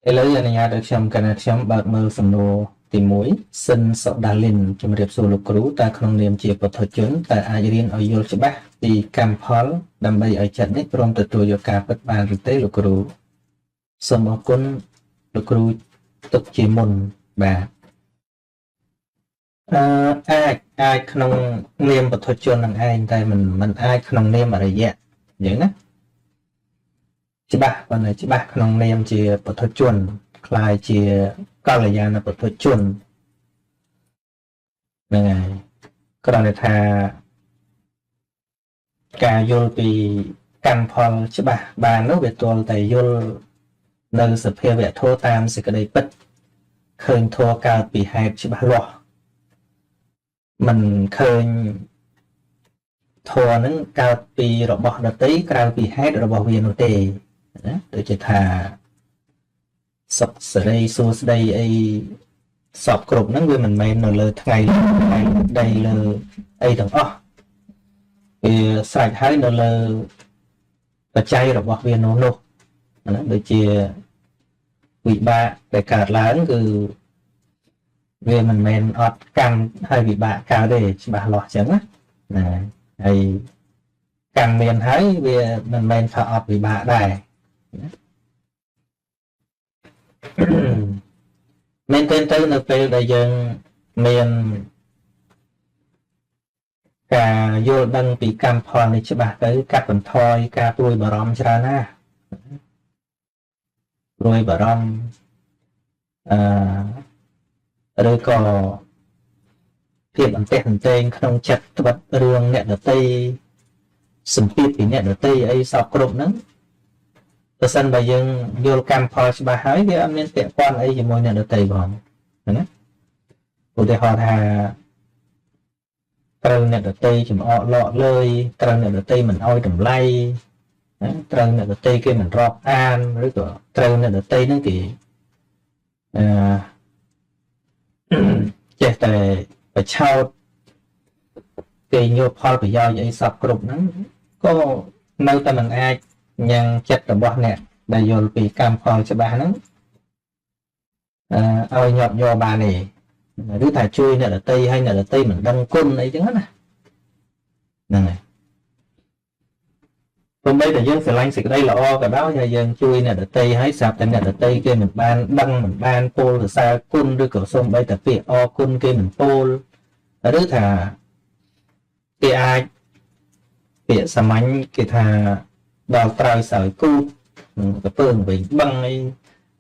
ឥឡូវអនុញ្ញាតឲ្យខ្ញុំកណ្ណាខ្ញុំបើកមើលសំណួរទី1សិនសុដាលីនជំរាបសួរលោកគ្រូតើក្នុងនាមជាពុទ្ធជនតើអាចរៀនឲ្យយល់ច្បាស់ពីកម្មផលដើម្បីឲ្យចិត្តនេះព្រមទទួលយកការពិតបានឬទេលោកគ្រូសូមអរគុណលោកគ្រូទុកជាមុនបាទអឺអាចអាចក្នុងនាមពុទ្ធជននឹងឯងតែមិនអាចក្នុងនាមអរិយៈអញ្ចឹងណាច្បាស់ប៉ុន្តែច្បាស់ក្នុងនាមជាពុទ្ធជនក្លាយជាកល្យាណពុទ្ធជនហ្នឹងហើយគ្រាន់តែថាការយល់ពីកម្មផលច្បាស់បាននោះវាទាល់តែយល់នៅសភាវៈធម៌តាមសេចក្តីពិតឃើញធម៌កើតពីហេតុច្បាស់លាស់មិនឃើញធម៌នឹងកើតពីរបស់ដតីក្រៅពីហេតុរបស់វានោះទេណាដូចជាថាសុខសេរីសួស្តីអីសពគ្រប់ហ្នឹងវាមិនមែននៅលើថ្ងៃថ្ងៃដីលើអីទាំងអស់វាស្រេចហើយនៅលើបច្ច័យរបស់វានោះនោះណាដូចជាវិបាកដែលកើតឡើងគឺវាមិនមែនអត់កម្មហើយវិបាកកើតទេច្បាស់លាស់ចឹងណាណាហើយកម្មមានហើយវាមិនមែនថាអត់វិបាកដែរណាមែនទែនទៅនៅពេលដែលយើងមានការយល់ដឹងពីកម្មផលនេះច្បាស់ទៅកាត់បន្ថយការព្រួយបារម្ភច្រើនណាស់ព្រួយបារម្ភអឺឬក៏ភាពអន្ទះអន្ទែងក្នុងចិត្តត្បិតរឿងអ្នកដតីសម្ពាធពីអ្នកដតីអីសពគ្រប់ហ្នឹងបើសិនបើយើងយល់កម្មផលច្បាស់ហើយវាអត់មានពាក់ព័ន្ធអីជាមួយអ្នកដតីផងណាឧទាហរណ៍ថាត្រូវអ្នកដតីចំអកលក់លើយត្រូវអ្នកដតីមិនអោយតម្លៃណាត្រូវអ្នកដតីគេមិនរាប់អានឬក៏ត្រូវអ្នកដតីហ្នឹងគេអឺចេះតែប្រឆោតគេយកផលប្រយោជន៍អីសពគ្រប់ហ្នឹងក៏នៅតែមិនអាចញ៉ាំងចិត្តរបស់អ្នកដែលយល់ពីកម្មផលច្បាស់ហ្នឹងអឺឲ្យញាប់ញ័របានទេឬថាជួយអ្នកដតីឲ្យអ្នកដតីមិនដឹងគុណអីចឹងណាហ្នឹងហើយទោះបីតែយើងស្រឡាញ់សេចក្តីល្អក៏ដោយហើយយើងជួយអ្នកដតីហើយស្រាប់តែអ្នកដតីគេមិនបានដឹងមិនបានពោលសរសើរគុណឬក៏សូម្បីតែពាក្យអរគុណគេមិនពោលឬថាគេអាចពាក្យសាមញ្ញគេថាដល់ត្រើយសោយគូតកពើងវិញបឹងអី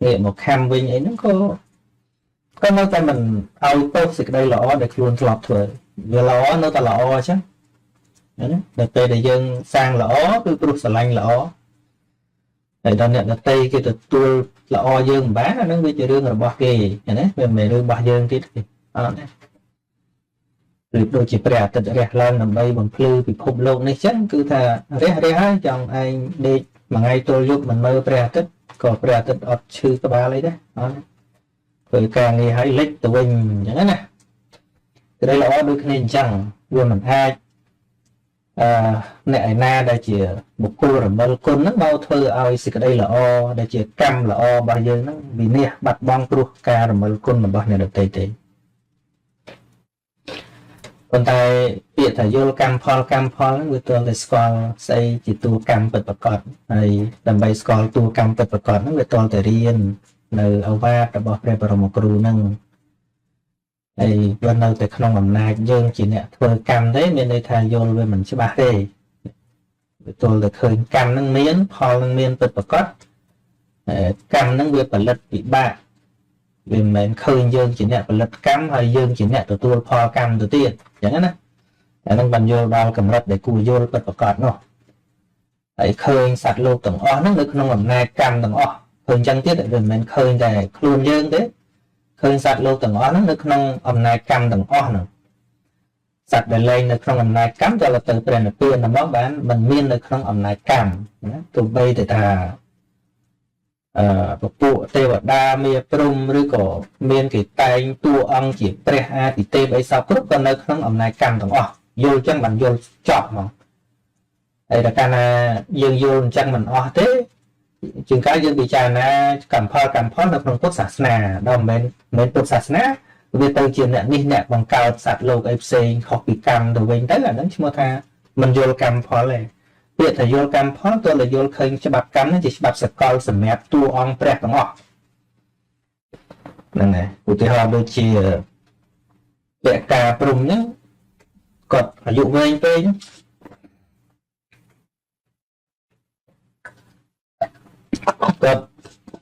ងាកមកខំវិញអីហ្នឹងក៏ក៏នៅតែមិនឲ្យទោសសេចក្តីល្អដែលខ្លួនធ្លាប់ធ្វើវាល្អនៅតែល្អអញ្ចឹងណាដល់ពេលដែលយើងសាងល្អគឺព្រោះស្រឡាញ់ល្អហើយដល់អ្នកដតីគេទទួលល្អយើងមិនបានអាហ្នឹងវាជារឿងរបស់គេណាវាមិនមែនរឿងរបស់យើងទៀតទេអត់ទេឬដូចជាព្រះអាទិត្យរះឡើងដើម្បីបំភ្លឺពិភពលោកនេះចឹងគឺថារះរះហើយចង់ឯងដេកមួយថ្ងៃទល់យប់មិនមើលព្រះអាទិត្យក៏ព្រះអាទិត្យអត់ឈឺក្បាលអីដែរអត់ធ្វើការងារឲ្យលិចទៅវិញអញ្ចឹងណាក្តីល្អដូចគ្នាអញ្ចឹងវាមិនអាចអឺអ្នកឯណាដែលជាបុគ្គលរមិលគុណហ្នឹងមកធ្វើឲ្យសេចក្តីល្អដែលជាកម្មល្អរបស់យើងហ្នឹងវិនាសបាត់បង់ព្រោះការរមិលគុណរបស់អ្នកដទៃទេប៉ុន្តែពាក្យថាយល់កម្មផលកម្មផលហ្នឹងវាទាល់តែស្គាល់ស្អីជាតួកម្មពិតប្រាកដហើយដើម្បីស្គាល់តួកម្មពិតប្រាកដហ្នឹងវាទាល់តែរៀននៅឱវាទរបស់ព្រះបរមគ្រូហ្នឹងហើយបើនៅតែក្នុងអំណាចយើងជាអ្នកធ្វើកម្មទេមានន័យថាយល់វាមិនច្បាស់ទេវាទល់តែឃើញកម្មនឹងមានផលនឹងមានពិតប្រាកដកម្មនឹងវាផលិតវិបាកវាមិនមែនឃើញយើងជាអ្នកផលិតកម្មហើយយើងជាអ្នកទទួលផលកម្មទៅទៀតអញ្ចឹងណាអានឹងបានយល់ដល់កម្រិតដែលគួរយល់ពិតប្រាកដនោះហើយឃើញសត្វលោកទាំងអស់ហ្នឹងនៅក្នុងអំណាចកម្មទាំងអស់ឃើញអញ្ចឹងទៀតវាមិនមែនឃើញតែខ្លួនយើងទេឃើញសត្វលោកទាំងអស់ហ្នឹងនៅក្នុងអំណាចកម្មទាំងអស់ហ្នឹងសត្វដែលលែងនៅក្នុងអំណាចកម្មទៅទៅព្រះនិព្វានហ្មងបានមិនមាននៅក្នុងអំណាចកម្មណាទោះបីតែថាអឺពពួកទេវតាមាព្រំឬក៏មានគេតែងតួអង្គជាព្រះអាទិទេពអីសពគ្រប់ក៏នៅក្នុងអំណាចកម្មទាំងអស់យល់ចឹងបានយល់ចប់ហ្មងហើយដល់កាលណាយើងយល់អញ្ចឹងមិនអស់ទេ ជាងកាលយើងពិចារណាកម្មផលកម្មផលនៅក្នុងពុទ្ធសាសនាដល់មិនមែនពុទ្ធសាសនាវាទៅជាអ្នកនេះអ្នកបង្កើតសត្វលោកអីផ្សេងខុសពីកម្មទៅវិញទៅអាហ្នឹងឈ្មោះថាមិនយល់កម្មផលទេពាក្យថាយល់កម្មផលទោះតែយល់ឃើញច្បាប់កម្មហ្នឹងជាច្បាប់សកលសម្រាប់តួអង្គព្រះទាំងអស់ហ្នឹងហើយឧទាហរណ៍ដូចជាពកាព្រំហ្នឹងគាត់អាយុវែងពេកគាត់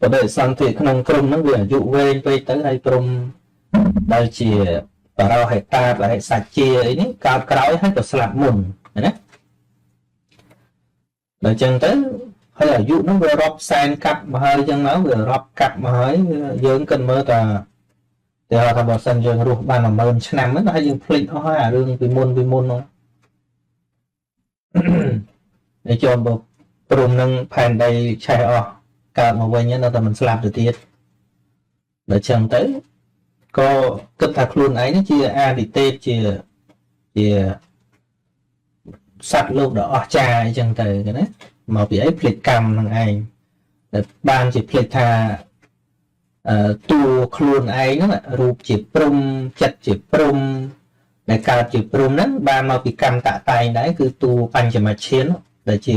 បដិសន្ធិក្នុងក្រុមហ្នឹងវាអាយុវែងពេកទៅហើយព្រំដែលជាបរោហេតាលហិសច្ជាអីនេះកើតក្រោយហើយក៏ស្លាប់មុនណាដល់ចឹងទៅហើយអាយុហ្នឹងវារាប់សែនកាប់មកហើយចឹងមកវារាប់កាប់មកហើយយើងគិតមើលថាតែថាបើសិនយើងរស់បាន10000ឆ្នាំហ្នឹងហើយយើងភ្លេចអស់ហើយអារឿងពីមុនហ្នឹងនេះចូលបើព្រំនឹងផែនដីឆេះអស់កើតមកវិញនៅតែមិនស្លាប់ទៅទៀតដល់ចឹងទៅក៏គិតថាខ្លួនឯងនេះជាអាទិទេពជាសត្វលោកដ៏អស្ចារ្យអីចឹងទៅណាមកពីអីភ្លេចកម្មនឹងឯងដែលបានជាភ្លេចថាតួខ្លួនឯងហ្នឹងរូបជាព្រំចិត្តជាព្រំដែលកើតជាព្រំហ្នឹងបានមកពីកម្មតតែងដែរគឺតួបញ្ចមឈានដែលជា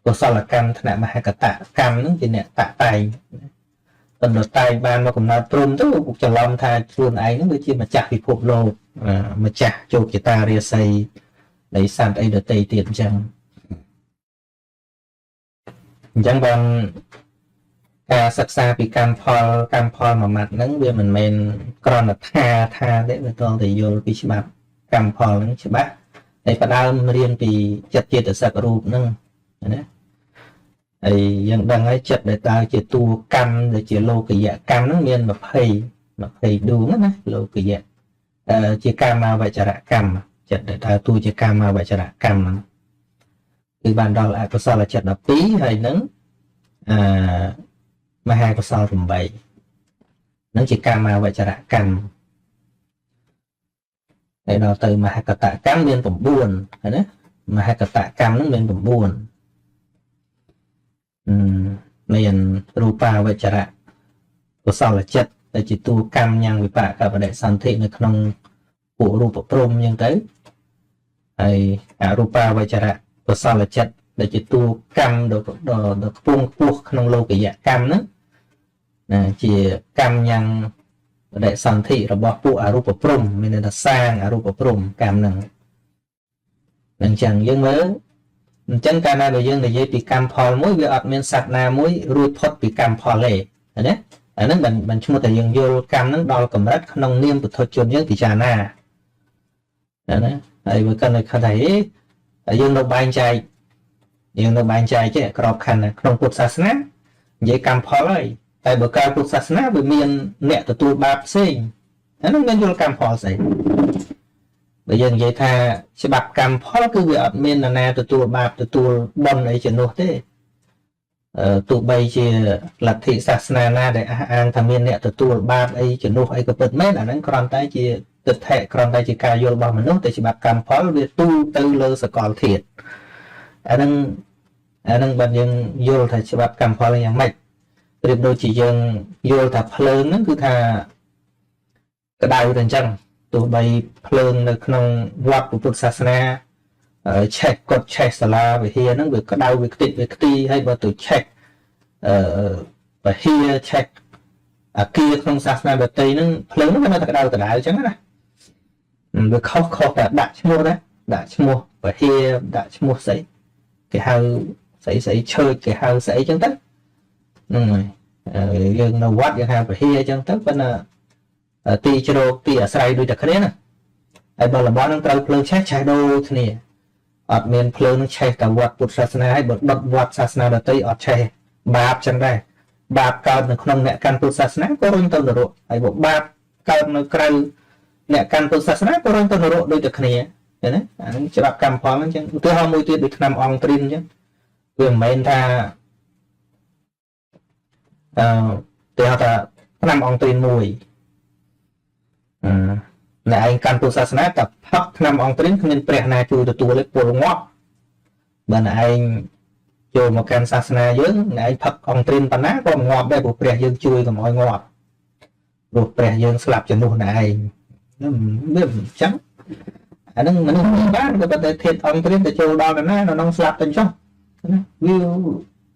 កុសលកម្មថ្នាក់មហកតកម្មហ្នឹងជាអ្នកតតែងប៉ុន្តែតែងបានមកកំណត់ព្រំទៅច្រឡំថាខ្លួនឯងហ្នឹងវាជាម្ចាស់ពិភពលោកម្ចាស់ជោគជតារាសីនៃសត្វអីដទៃទៀតអញ្ចឹងបានការសិក្សាពីកម្មផលមួយម៉ាត់ហ្នឹងវាមិនមែនគ្រាន់តែថាទេវាតតែយល់ពីច្បាប់កម្មផលហ្នឹងច្បាស់ហើយផ្ដើមរៀនពីចិត្តចេតសិករូបហ្នឹងណាហើយយើងដឹងហើយចិត្តដែលដើរជាតួកម្មដែលជាលោកយកម្មហ្នឹងមាន20ដួងណាលោកយៈជាកាមាវចរកម្មចិត្តដែលដើរតួជាកាមាវចរកម្មហ្នឹងគឺបានដល់អកុសលចិត្ត12ហើយនឹងមហាកុសល8ហ្នឹងជាកាមាវចរកម្មហើយដល់ទៅមហកតកម្មមាន9ណាមហកតកម្មហ្នឹងមាន9មានរូបាវចរៈកុសលចិត្តដែលជាតួកម្មញ៉ាំងវិបាកបដិសន្ធិនៅក្នុងពួករូបព្រំអញ្ចឹងទៅហើយអរូបាវចរៈកុសលចិត្តដែលជាតួកម្មដ៏ខ្ពង់ខ្ពស់ក្នុងលោកយកម្មហ្នឹងណាជាកម្មញ៉ាំងបដិសន្ធិរបស់ពួកអរូបព្រំមានន័យថាសាងអរូបព្រំកម្មហ្នឹងអញ្ចឹងយើងមើលអញ្ចឹងកាលណាដែលយើងនិយាយពីកម្មផលមួយវាអត់មានសត្វណាមួយរួចផុតពីកម្មផលទេណាអាហ្នឹងមិនឈ្មោះតែយើងយល់កម្មហ្នឹងដល់កម្រិតក្នុងនាមពុទ្ធជនយើងពិចារណាណាហើយបើកាន់តែខិតថាយើងនៅបែងចែកទេក្របខ័ណ្ឌក្នុងពុទ្ធសាសនានិយាយកម្មផលហើយតែបើក្រៅពុទ្ធសាសនាវាមានអ្នកទទួលបាបផ្សេងអាហ្នឹងមានយល់កម្មផលស្អីបើយើងនិយាយថាច្បាប់កម្មផលគឺវាអត់មាននរណាទទួលបាបទទួលបុណ្យអីជំនួសទេទោះបីជាលទ្ធិសាសនាណាដែលអះអាងថាមានអ្នកទទួលបាបអីជំនួសអីក៏ពិតមែនអាហ្នឹងគ្រាន់តែជាទិដ្ឋិគ្រាន់តែជាការយល់របស់មនុស្សតែច្បាប់កម្មផលវាទូទៅលើសកលធាតុអាហ្នឹងបើយើងយល់ថាច្បាប់កម្មផលយ៉ាងម៉េចប្រៀបដូចជាយើងយល់ថាភ្លើងហ្នឹងគឺថាក្តៅទៅអញ្ចឹងទោះបីភ្លើងនៅក្នុងវត្តពុទ្ធសាសនាឆេះកត់ឆេះសាលាវិហារហ្នឹងវាក្តៅវាខ្ទេចវាខ្ទីហើយបើទៅឆេះវិហារឆេះអាគារក្នុងសាសនាដទៃហ្នឹងភ្លើងហ្នឹងវានៅតែក្តៅដដែលអញ្ចឹងណាវាខុសតែដាក់ឈ្មោះណាដាក់ឈ្មោះវិហារដាក់ឈ្មោះស្អីគេហៅស្អីឆើចគេហៅស្អីអញ្ចឹងទៅហ្នឹងហើយយើងនៅវត្តយើងហៅវិហារអញ្ចឹងទៅប៉ុន្តែទីជ្រកទីអាស្រ័យដូចតែគ្នាណាហើយបើរបស់នឹងត្រូវភ្លើងឆេះដូចគ្នាអត់មានភ្លើងនឹងឆេះតែវត្តពុទ្ធសាសនាហើយបើដុតវត្តសាសនាដទៃអត់ឆេះបាបចឹងដែរបាបកើតនៅក្នុងអ្នកកាន់ពុទ្ធសាសនាក៏រុញទៅនរកហើយបើបាបកើតនៅក្រៅអ្នកកាន់ពុទ្ធសាសនាក៏រុញទៅនរកដូចតែគ្នាឃើញទេអាហ្នឹងច្បាប់កម្មផលហ្នឹងចឹងឧទាហរណ៍មួយទៀតដូចឆ្នាំអង្គទ្រីនចឹងវាមិនមែនថាគេហៅថាឆ្នាំអង្គទ្រីនមួយអ្នកឯងកាន់ពុទ្ធសាសនាតែផឹកឆ្នាំអង្គទ្រីនគ្មានព្រះណាជួយទទួលទេពលងាប់បើអ្នកឯង ចូលមកកាន់សាសនាយើងអ្នកឯងផឹកអង្ត្រិនប៉ុណ្ណាក៏មិនងាប់ដែរព្រោះព្រះយើងជួយកុំឲ្យងាប់ព្រោះព្រះយើងស្លាប់ជំនួសអ្នកឯងវាអញ្ចឹងអានឹងមនុស្សបានក៏ប៉ុន្តែធាតុអង្ត្រិនទៅចូលដល់ណានៅក្នុងស្លាប់ទៅអញ្ចឹងណាវា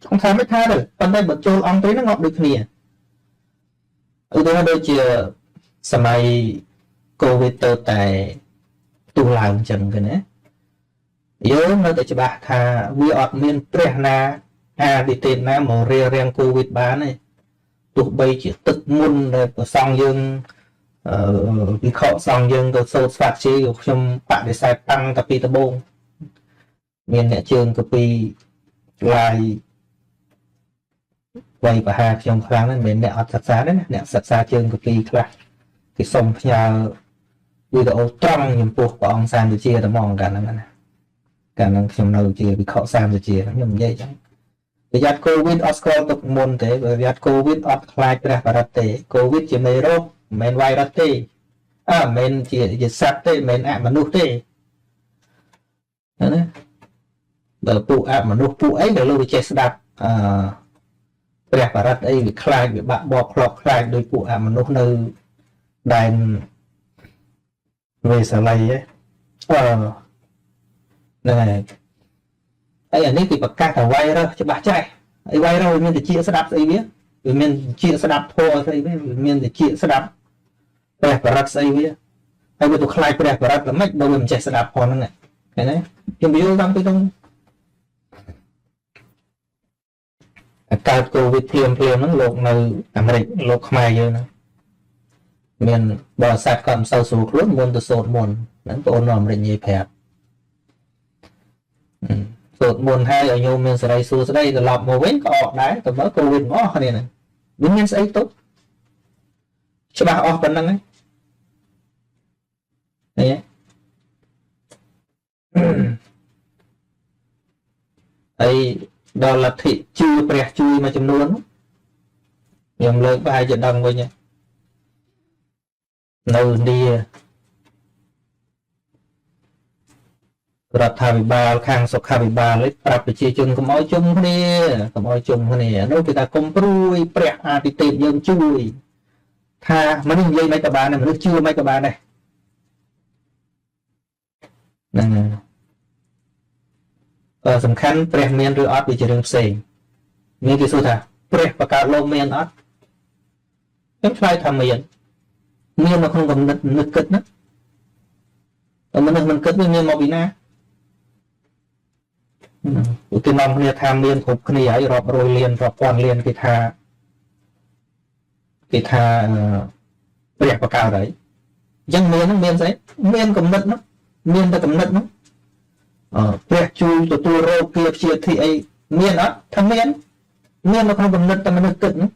ចង់ថាមិនថាទេប៉ុន្តែបើចូលអង្ត្រិនហ្នឹងងាប់ដូចគ្នាឧទាហរណ៍ដូចជាសម័យកូវីដទៅតែផ្ទុះឡើងអញ្ចឹងគេណាយើងនៅតែច្បាស់ថាវាអត់មានព្រះណាអាទិទេពណាមករារាំងកូវីដបានទេទោះបីជាទឹកមុនដែលប្រសង់យើងអឺវិខសង្ឃយើងទៅសូត្រស្វាត់ជ័យខ្ញុំបដិសេធតាំងតែពីដំបូងមានអ្នកជើងកពីឡាយវៃបហាខ្ញុំខ្លាំងណាស់មិនមែនអ្នកអត់សិក្សាទេណាអ្នកសិក្សាជើងកពីខ្លះគេសុំផ្ញើវីដេអូត្រង់ចំពោះព្រះអង្គសានវិជាតែហ្មងកាលហ្នឹងណាកាលហ្នឹងខ្ញុំនៅជាវិខសានវិជាខ្ញុំនិយាយចឹងប្រយ័ត្នកូវីដអត់ស្គាល់ទុកមុនទេប្រយ័ត្នកូវីដអត់ខ្លាចព្រះបរិត្តទេកូវីដជាមេរោគមិនមែនវ៉ៃរុសទេអើមិនមែនជាសត្វទេមិនមែនអមនុស្សទេណាបើពួកអមនុស្សពួកអីក៏លោកវាចេះស្ដាប់អឺព្រះបរិត្តអីវាខ្លាចវាបាក់បោកខ្លោកខ្លាចដោយពួកអមនុស្សនៅដែនវេសាលីអឺហ្នឹងហើយហើយអានេះគេប្រកាសថាវ៉ៃរុសច្បាស់ចេះអីវ៉ៃរុសវាមានតិចស្ដាប់ស្អីវាវាមានជាស្ដាប់ធម៌ស្អីវាវាមានតិចស្ដាប់ព្រះបរិត្តស្អីវាហើយវាទៅខ្លាចព្រះបរិត្តល្មិចបើវាមិនចេះស្ដាប់ផងហ្នឹងឃើញទេខ្ញុំយល់តាំងពីក្នុងកើតកូវីដភ្លាមភ្លាមហ្នឹងលោកនៅអាមេរិកលោកខ្មែរយើងហ្នឹងមានបរិស័ទគាត់មិនសូវស្រួលខ្លួនមុនទៅសូត្រមន្តហ្នឹងបងអូននៅអាមេរិកនិយាយប្រាប់សូត្រមន្តហើយឲ្យញោមមានសេរីសួស្តីត្រឡប់មកវិញក៏អកដែរទៅមើលកូវីដមកអស់គ្នាហ្នឹងវាមានស្អីទុកច្បាស់អស់ប៉ុណ្្នឹងហើយនេះហើយដល់លទ្ធិជឿព្រះជួយមួយចំនួនខ្ញុំលើកប្រហែលជាដឹងវិញនៅឥណ្ឌារដ្ឋាភិបាលខាងសុខាភិបាលឯងប្រាប់ប្រជាជនកុំឲ្យជុំគ្នាកុំឲ្យជុំគ្នានោះគេថាកុំព្រួយព្រះអាទិទេពយើងជួយថាមនុស្សនិយាយមិនក៏បានដែរមនុស្សជឿមិនក៏បានដែរហ្នឹងហើយសំខាន់ព្រះមានឬអត់វាជារឿងផ្សេងមានគេសួរថាព្រះបង្កើតលោកមានអត់ខ្ញុំឆ្លើយថាមានមាននៅក្នុងគំនិតនឹកគិតណាតែមនុស្សមិនគិតវាមានមកពីណាគេនាំគ្នាថាមានគ្រប់គ្នាហើយរាប់រយលានរាប់ពាន់លានគេថាព្រះបង្កើតហើយអញ្ចឹងមានហ្នឹងមានស្អីមានគំនិតហ្នឹងមានតែគំនិតហ្នឹងព្រះជួយទទួលរោគាព្យាធិអីមានអត់ថាមានមាននៅក្នុងគំនិតតែមនុស្សគិតហ្នឹង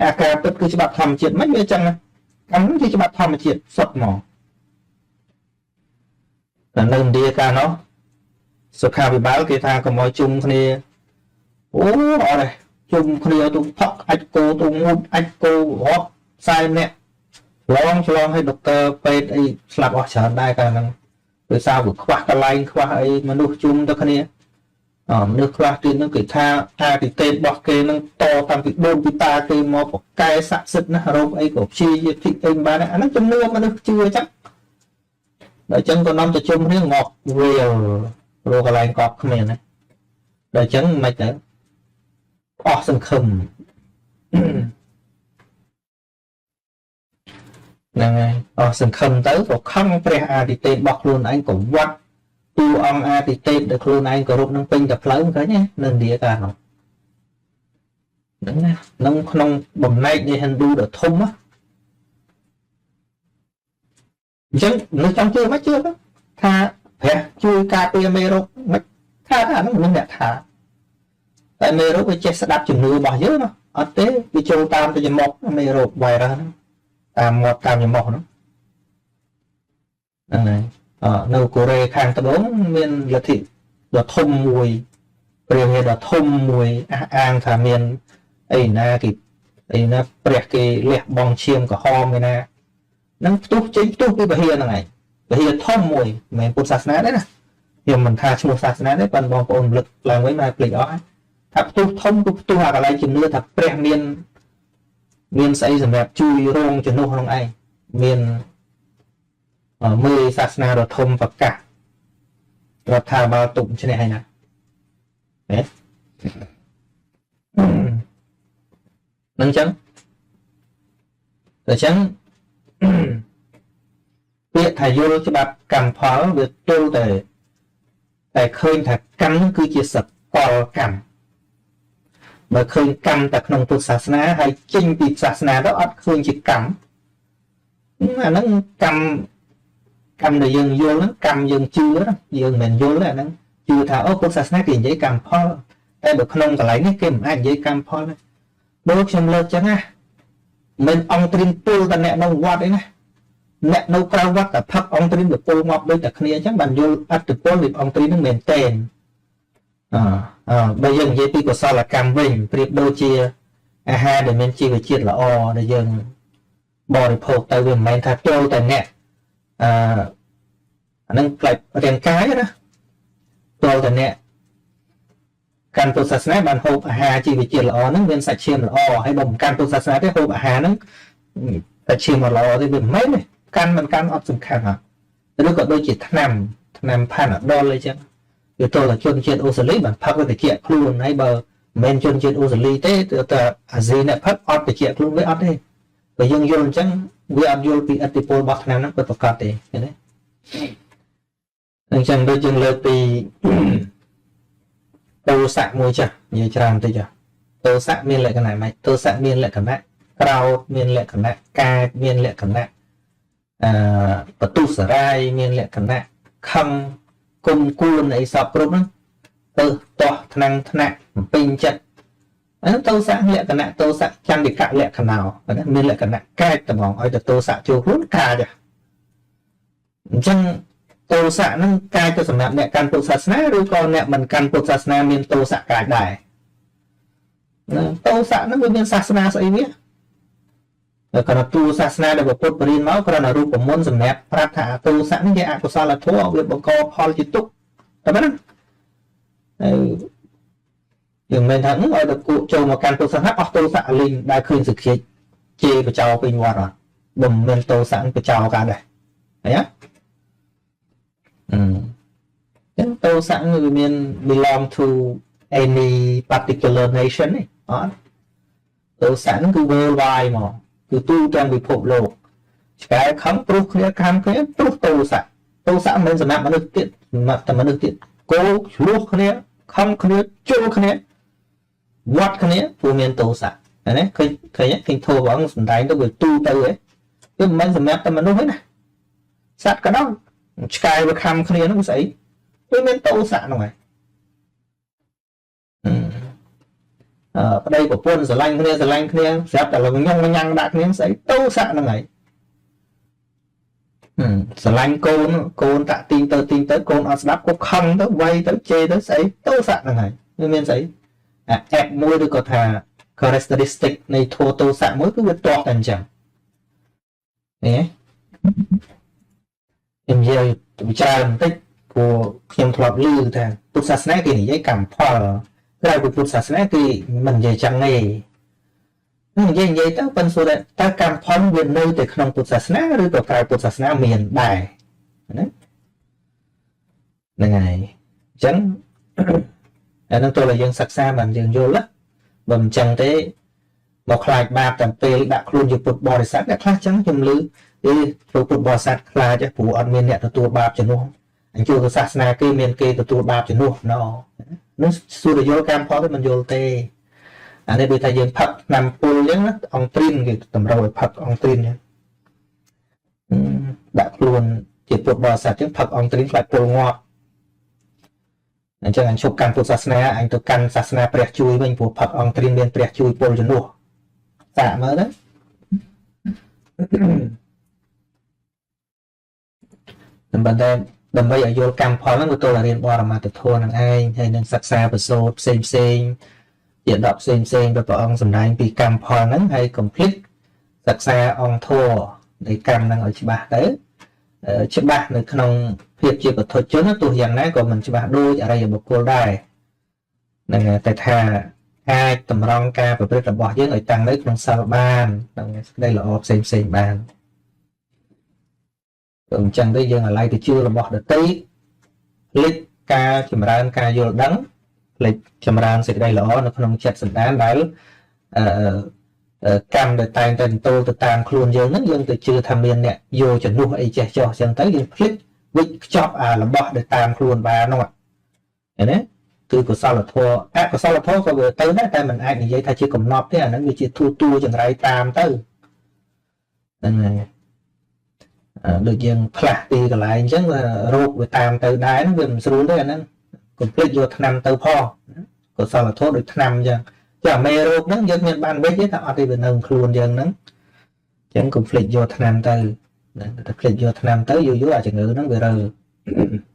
អាការពិតគឺច្បាប់ធម្មជាតិមិនវាអញ្ចឹងកម្មជាច្បាប់ធម្មជាតិសុទ្ធហ្មងតែនៅឥណ្ឌាកាលនោះសុខាភិបាលគេថាកុំឲ្យជុំគ្នាអូអត់ទេជុំគ្នាទៅផឹកអាចគោទៅងូតអាចគោរាប់40នាក់ឆ្លងឆ្លងឲ្យដុកទ័រពេទ្យអីស្លាប់អស់ច្រើនដែរកាលហ្នឹងដោយសារវាខ្វះកន្លែងខ្វះអីមនុស្សជុំទៅគ្នាអមនុស្សខ្លះទៀតហ្នឹងគេថាអាទិទេពរបស់គេហ្នឹងតតាំងពីដូនពីតាគេមកប្រកែស័ក្តិសិទ្ធិណារោគអីក៏ព្យាយាធិអីមិនបានអាហ្នឹងជំនឿមនុស្សជឿអញ្ចឹងដល់អញ្ចឹងក៏នាំទៅជុំគ្នាងាប់វាលរកកន្លែងកប់គ្មានណាដល់អញ្ចឹងមិនទៅអស់សង្ឃឹមហ្នឹងហើយអស់សង្ឃឹមទៅក៏ខឹងព្រះអាទិទេពរបស់ខ្លួនឯងក៏វត្តតួអង្គអាទិទេពដែលខ្លួនឯងគោរពនឹងពេញតែផ្លូវឃើញទេនៅឥណ្ឌាកាលនោះហ្នឹងណាក្នុងក្នុងបំណែកនៃហិណ្ឌូដ៏ធំណាអញ្ចឹងមនុស្សចង់ជឿមិនជឿទៅថាព្រះជួយការពារមេរោគមិនថាថាហ្នឹងមនុស្សអ្នកថាតែមេរោគវាចេះស្ដាប់ជំនឿរបស់យើងណាអត់ទេវាចូលតាមទៅច្រមុះមេរោគវ៉ៃរ៉ាសហ្នឹងតាមមាត់តាមច្រមុះហ្នឹងហ្នឹងហើយនៅកូរ៉េខាងត្បូងមានលទ្ធិដ៏ធំមួយព្រះវិហារដ៏ធំមួយអះអាងថាមានអីណាគេអីណាព្រះគេលះបង់ឈាមក្រហមឯណានឹងផ្ទុះចេញផ្ទុះពីវិហារហ្នឹងឯងវិហារធំមួយមិនមែនពុទ្ធសាសនាទេណា ខ្ញុំមិនថាឈ្មោះសាសនាទេប៉ុន្តែបងប្អូនរំលឹកឡើងវិញមកភ្លេចអស់ថាផ្ទុះធំគឺផ្ទុះអាកន្លែងជំនឿថាព្រះមានមានស្អីសម្រាប់ជួយរងជំនួសក្នុងឯងមានមើលសាសនាដ៏ធំប្រកាសរដ្ឋាភិបាលទុកឈ្នះហើយណាហេនឹងចឹងតែចឹងពាក្យថាយល់ច្បាប់កម្មផលវាទល់តែតែឃើញថាកម្មនឹងគឺជាសកលកម្មបើឃើញកម្មតែក្នុងពុទ្ធសាសនាហើយចេញពីសាសនាទៅអត់ឃើញជាកម្មអាហ្នឹងកម្មកម្មដែលយើងយល់ហ្នឹងកម្មយើងជឿយើងមិនយល់ទេអាហ្នឹងជឿថាអូពុទ្ធសាសនាគេនិយាយកម្មផលតែបើក្នុងកន្លែងនេះគេមិនអាចនិយាយកម្មផលទេដូចខ្ញុំលើកចឹងណាមិនអង្គត្រៀមពុលតែអ្នកនៅវត្តអីណាអ្នកនៅក្រៅវត្តតែផឹកអង្គត្រៀមទៅពុលងាប់ដូចតែគ្នាអញ្ចឹងបានយល់អត្តពលនៃអង្គត្រៀមហ្នឹងមែនតេនអអបើយើងនិយាយពីកុសលកម្មវិញប្រៀបដូចជាអាហារដែលមានជីវជាតិល្អដែលយើងបរិភោគទៅវាមិនមែនថាចូលតែអ្នកអឺអានឹងផ្លែរាងកាយណាចូលតែអ្នកកាន់ពុទ្ធសាសនាបានហូបអាហារជីវជាតិល្អហ្នឹងមានសាច់ឈាមល្អហើយបើមិនកាន់ពុទ្ធសាសនាទេហូបអាហារហ្នឹងសាច់ឈាមអត់ល្អទេវាមិនមែនទេកាន់មិនកាន់អត់សំខាន់ហ៎ឬក៏ដូចជាថ្នាំថ្នាំផាណាដុលអីចឹងវាទល់តែជនជាតិអូស្ត្រាលីបានផឹកទៅតិចខ្លួនហើយបើមិនមែនជនជាតិអូស្ត្រាលីទេតែអាស៊ីអ្នកផឹកអត់តិចខ្លួនវាអត់ទេបើយើងយល់អញ្ចឹងវាអត់យល់ពីឥទ្ធិពលរបស់ថ្នាំហ្នឹងពិតប្រាកដទេឃើញទេអញ្ចឹងដូចយើងលើកពីទោសៈមួយចាស់និយាយច្រើនបន្តិចចាស់ទោសៈមានលក្ខណៈម៉េចទោសៈមានលក្ខណៈក្រោធមានលក្ខណៈកាចមានលក្ខណៈអឺបទុសរាយមានលក្ខណៈខឹងគុំគួនអីសពគ្រប់ហ្នឹងទៅតោះថ្នាំងថ្នាក់បំពេញចិត្តអានោះទោសៈលក្ខណៈទោសៈចន្ទិកលក្ខណោណាមានលក្ខណៈកាចត្មងឲ្យទៅទោសៈចូលខ្លួនកាចអញ្ចឹងទោសៈហ្នឹងកាចទៅសម្រាប់អ្នកកាន់ពុទ្ធសាសនាឬក៏អ្នកមិនកាន់ពុទ្ធសាសនាមានទោសៈកាចដែរណាទោសៈហ្នឹងវាមានសាសនាស្អីវាតែគ្រាន់តែទូសាសនាដែលពុទ្ធបរិញ្ញាមកគ្រាន់តែរូបមន្តសម្រាប់ប្រាប់ថាទោសៈនេះជាអកុសលធម៌វាបង្កផលជាទុក្ខតែប៉ុណ្ណាហើយយើងមិនថាឲ្យតែគក់ចូលមកកាន់ពុទ្ធសាសនាអស់ទោសៈលីងដែលឃើញសក្តិជេរបចោពេញវត្តអត់បើមិនមានទោសៈបចោកើតដែរឃើញទេអឺចឹងទោសៈវាមាន belong to any particular nation ទេអត់ទោសៈហ្នឹងគឺ worldwide មកគឺទូទាំងពិភពលោកឆ្កែខឹងព្រោះគ្នាខំគ្នាព្រោះទោសៈទោសៈមិនមែនសម្រាប់មនុស្សទៀតសម្រាប់តែមនុស្សទៀតគោឆ្លោះគ្នាខំគ្នាជុលគ្នាវត្តគ្នាព្រោះមានទោសៈណាឃើញឃើញឃើញធោបងសំដែងទៅវាទូទៅហ៎វាមិនមែនសម្រាប់តែមនុស្សទេណាសត្វក៏ដោយឆ្កែវាខំគ្នាហ្នឹងស្អីវាមានទោសៈហ្នឹងហើយអឺប្តីប្រពន្ធស្រឡាញ់គ្នាស្រឡាញ់គ្នាស្រាប់តែលញងញ៉ាំងដាក់គ្នាស្អីទោសៈហ្នឹងហើយស្រឡាញ់កូនកូនតាក់ទីងទៅទីងទៅកូនអត់ស្ដាប់ក៏ខឹងទៅវាយទៅជេរទៅស្អីទោសៈហ្នឹងហើយវាមានស្អីអាអែបមួយឬក៏ថា characteristic នៃធម៌ទោសៈមួយគឺវាទាស់តែអញ្ចឹងនេះខ្ញុំនិយាយច្រើនបន្តិចព្រោះខ្ញុំធ្លាប់ឮថាពុទ្ធសាសនាគេនិយាយកម្មផលក្រៅពីពុទ្ធសាសនាគេមិននិយាយចឹងទេនិយាយនិយាយទៅប៉ុន្តែសួរតើកម្មផលវានៅតែក្នុងពុទ្ធសាសនាឬក៏ក្រៅពុទ្ធសាសនាមានដែរណាហ្នឹងហើយអញ្ចឹងអានឹងទោះតែយើងសិក្សាបានយើងយល់ណាបើមិនចឹងទេមកខ្លាចបាបតែពេលដាក់ខ្លួនជាពុទ្ធបរិស័ទអ្នកខ្លះចឹងខ្ញុំឮអេធ្វើពុទ្ធបរិស័ទខ្លាចព្រោះអត់មានអ្នកទទួលបាបជំនួសអញ្ជើញសាសនាគេមានគេទទួលបាបជំនួសណនោះសួរយល់កម្មផលទេមិនយល់ទេអានេះដូចថាយើងផឹកថ្នាំពុលអញ្ចឹងណាអង្គត្រិនគេតម្រូវឲ្យផឹកអង្គត្រិនអញ្ចឹងដាក់ខ្លួនជាពុទ្ធបរិស័ទអញ្ចឹងផឹកអង្គត្រិនខ្លាចពុលងាប់អញ្ចឹងអញឈប់កាន់ពុទ្ធសាសនាអញទៅកាន់សាសនាព្រះជួយវិញព្រោះផឹកអង្គត្រិនមានព្រះជួយពុលជំនួសសាកមើលទៅដើម្បីតែដើម្បីឲ្យយល់កម្មផលហ្នឹងវាទល់តែរៀនបរមត្ថធម៌នឹងឯងហើយនឹងសិក្សាប្រសូតផ្សេងផ្សេងជាដកផ្សេងផ្សេងព្រះអង្គសម្ដែងពីកម្មផលហ្នឹងហើយ complete សិក្សាអង្គធម៌នៃកម្មហ្នឹងឲ្យច្បាស់ទៅ ច្បាស់នៅក្នុងភាពជាបុថុជនទោះយ៉ាងណាក៏មិនច្បាស់ដូចអរិយបុគ្គលដែរហ្នឹងតែថាអាចតម្រង់ការប្រព្រឹត្តរបស់យើងឲ្យតាំងនៅក្នុងសិលបានក្នុងសេចក្តីល្អផ្សេងផ្សេងបានព្រោះអញ្ចឹងទៅយើងអាល័យទៅជឿរបស់ដទៃភ្លេចការចម្រើនការយល់ដឹងភ្លេចចម្រើនសេចក្តីល្អនៅក្នុងចិត្តសន្តានដែលអឺកម្មដែលតែងតែទោលទៅតាមខ្លួនយើងហ្នឹងយើងទៅជឿថាមានអ្នកយកជំនួសអីចេះចោះអញ្ចឹងទៅយើងភ្លេចវិចខ្ចប់អារបស់ដែលតាមខ្លួនបាននោះឃើញទេគឺកុសលធម៌អកុសលធម៌ក៏វាទៅដែរតែมันអាចនិយាយថាជាកំណប់ទេអាហ្នឹងវាជាទូទួចង្រៃតាមទៅហ្នឹងហើយដូចយើងផ្លាស់ទីកន្លែងអញ្ចឹងរោគវាតាមទៅដែរហ្នឹងវាមិនស្រួលទេអាហ្នឹងកុំភ្លេចយកថ្នាំទៅផងកុសលធម៌ដូចថ្នាំអញ្ចឹងចាមេរោគហ្នឹងយើងមានបានវិចទេតែអត់ទេវានៅខ្លួនយើងហ្នឹងអញ្ចឹងកុំភ្លេចយកថ្នាំទៅតែភ្លេចយកថ្នាំទៅយូរយូរអាជំងឺហ្នឹងវារើ។